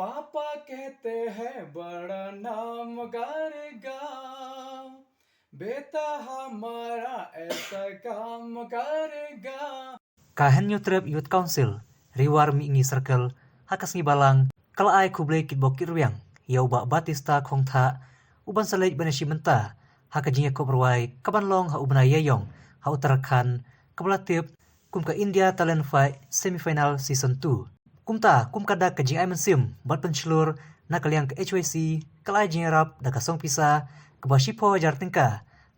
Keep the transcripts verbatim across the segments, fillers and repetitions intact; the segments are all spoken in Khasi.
पापा कहते हैं बड़ा नाम करेगा, बेटा हमारा ऐसा काम करेगा। Ka Hynñiewtrep Youth Council, Ri War Mihngi Circle, ha ka sngi Balang, ka la ai khublei kitbok kitrwiang ïa u Bah Batista Khongthah, u ban sa leit ban ïashim bynta ha ka jingïakop rwai ka ban long ha u bnai Ïaïong ha Uttarakhand, kaba la tip kum ka India Talent Fight Semi Final Season two. Kumta, kum ka dak ka jingai mynsiem bad pynshlur na ka liang ka H Y C, ka la ai jingïarap da ka song pisa kaba shiphew hajar tyngka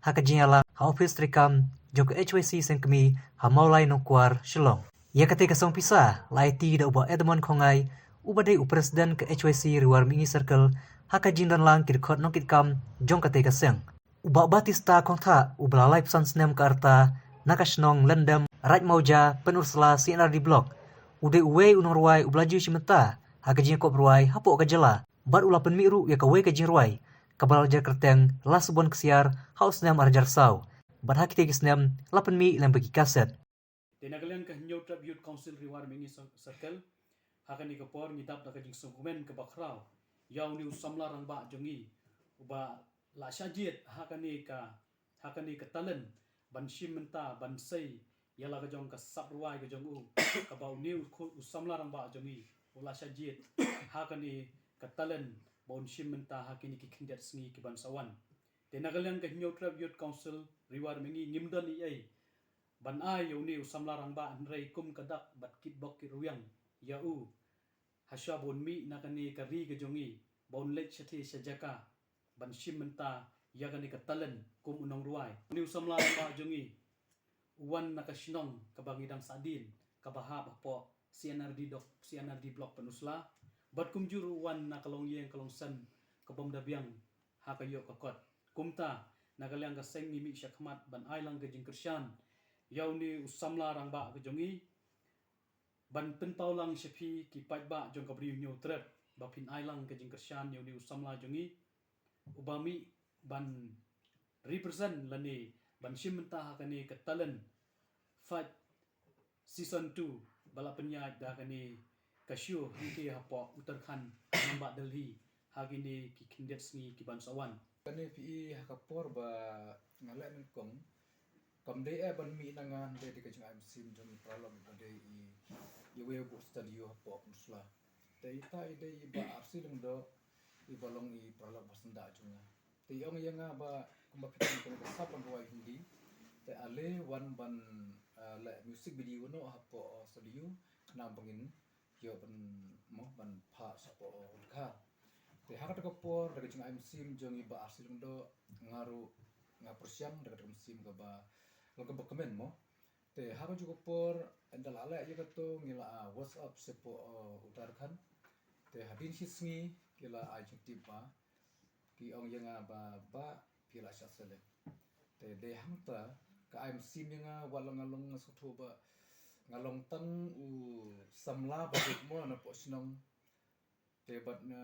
ha ka jingïalang ha ophis treikam jong ka H Y C Seng Kmie ha Mawlai Nongkwar, Shillong. Ïa katei ka song pisa la aiti da u Bah Edmund Khongngai, uba dei u President ka H Y C Ri War Mihngi Circle, ha ka jingdonlang ki dkhot nongkitkam jong katei ka seng. U Bah Batista Khongthah, uba la laiphew san snem ka rta, na ka shnong Lyndem, Raid Mawja, Pynursla, C and R D Block, u dei uwei u nongrwai uba la ju shim bynta ha ka jingïakop rwai hapoh ka jylla, bad u la pynmih ruh ïa kawei ka jingrwai kaba la jer kyrteng La Subon Ksiar ha u snem ar hajar saw, bad ha kitei ki snem la pynmih lem bad ki kaset. Te na ka liang ka Hynñiewtrep Youth Council Ri War Mihngi Cir-, Circle, ha kane ka por ngi dap da ka jingsngewkmen kaba khraw ïa une u samla rangbah jong ngi, uba la shah jied ha kane ka, ha kane ka talent ban shim bynta, ban sei ïa la ka jong ka sap rwai ka jong u, kaba une u khu-, u samla rangbah jong ngi u la shah jied ha kane ka talent ba un shim bynta ha kine ki khyndiat sngi ki ban sa wan. Te na ka liang ka Hynñiewtrep Youth Council Ri War Mihngi ngim don ei ei ban ai ïa une u samla rangbah, hynrei kum ka dak bad kitbok kitrwiang ïa u, ha shuwa ba un mih na kane ka ri ka jong ngi, ba un leit shatei sha jaka ban shim bynta ïa kane ka talent kum u nongrwai. Une u samla rangbah jong ngi u wan na ka shnong kaba ngi dang sahdien, kaba hap hapoh C and R D Dock, C and R D Block Pynursla, bad kumjuh ruh u wan na ka longïing ka longsem ka bym da biang ha ka ïoh ka kot. Kumta, na ka liang ka seng ngi mih shakhmat ban ai lang ka jingkyrshan ïa une u samla rangbah ka jong ngi, ban pynpaw lang sha phi ki paidbah jong ka Bri u Hynñiewtrep, ba phin ai lang ka jingkyrshan ïa une u samla jong ngi, uba mih ban represent lane ban shim bynta ha kane ka talent fight Season two, ba la pynïaid da kane ka show hangtei hapoh Uttarakhand, nongbah Delhi, ha kine ki khyndiat sngi ki ban sa wan. Kane phi i ha ka por ba nga leh nyngkong, kam dei eh ban mih na nga, hynrei dei ka jingai mynsiem jong i paralok ba dei i, iwei u buh studio hapoh Pynursla. Te ita i dei i Bah Arsi Lyngdoh, iba long i paralok ba syndah jong nga. Te i ong ïa nga ba kumba phi tip, ka sap ban rwai Hindi. Te ale wan ban, ah, leh music video noh hapoh, ah, studio, khnang ba ngin ïoh ban, mo, ban phah shapoh, ah, Dkhar. Te ha kata ka por, da ka jingai mynsiem jong i Bah Arsi Lyngdoh, nga ruh nga pyrshang da kata ka mynsiem kaba, kaba kmen, mo. Te ha kajuh ka por, ynda la leh ïa kato, ngi la, ah, WhatsApp shapoh, ah, Uttarakhand. Te hadien shi sngi ki la ai jingtip ba, ki ong ïa nga ba, ba phi la shah select. Te dei hangta ka ai mynsiem ïa nga, wat la nga long, nga sngewthuh ba nga long tang u samla baduk mo napoh shnong. Te bad na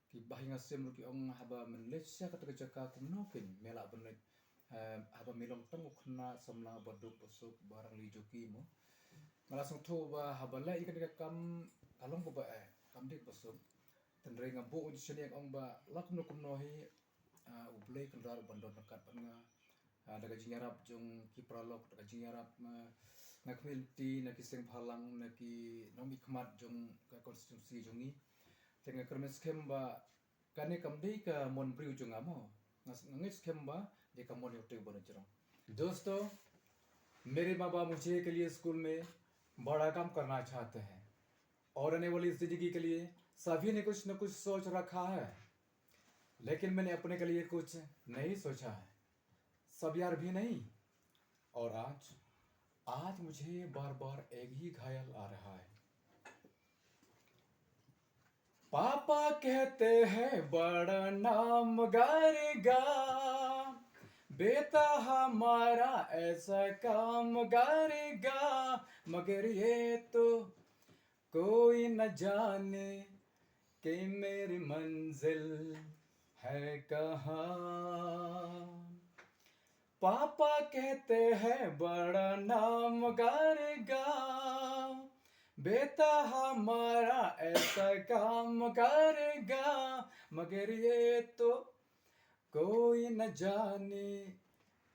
ki bahaïing hasem ruh ki ong, haba men leit sha kata ka jaka kumno kein me lah ban leit, eh, haba me long tang u khynnah samla baduk basuk ba rangli juki mo. Nga la sngewthuh ba haba leh ïa kane ka kam ka long kaba eh, kam dei kaba suk. Hynrei nga buh u jingshaniah, ong ba la kumno kumno hi, ah, U Blei u Kynrad u ban don ryngkat bad nga. Ah, da ka jingïarap jong ki paralok, da ka jingïarap, ah, na ka community, na ki seng bhalang, na ki nongmihkhmat jong ka constituency jong ngi. Te nga kyrmen skhem ba kane kam dei ka mon briew jong nga mo. Nga s-, nga ngeit skhem ba dei ka mon ïa uto uba na jrong. दोस्तों, मेरे माँ बाप मुझे के लिए स्कूल में बड़ा काम करना चाहते हैं और आने वाली जिंदगी के लिए सभी ने कुछ न कुछ सोच रखा है, लेकिन मैंने अपने के लिए कुछ नहीं सोचा है। सब यार भी नहीं। और आज, आज मुझे बार-बार एक ही ख्याल आ रहा है। पापा कहते हैं बड़ा नाम करेगा, बेटा हमारा ऐसा काम करेगा, मगर ये तो कोई न जाने कि मेरी मंजिल है कहाँ। पापा कहते हैं बड़ा नाम करेगा, बेटा हमारा ऐसा काम करेगा, मगर ये तो कोई न जाने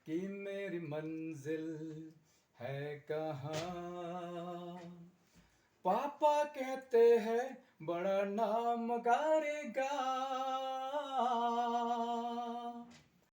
कि मेरी मंजिल है कहाँ। पापा कहते हैं बड़ा नाम करेगा।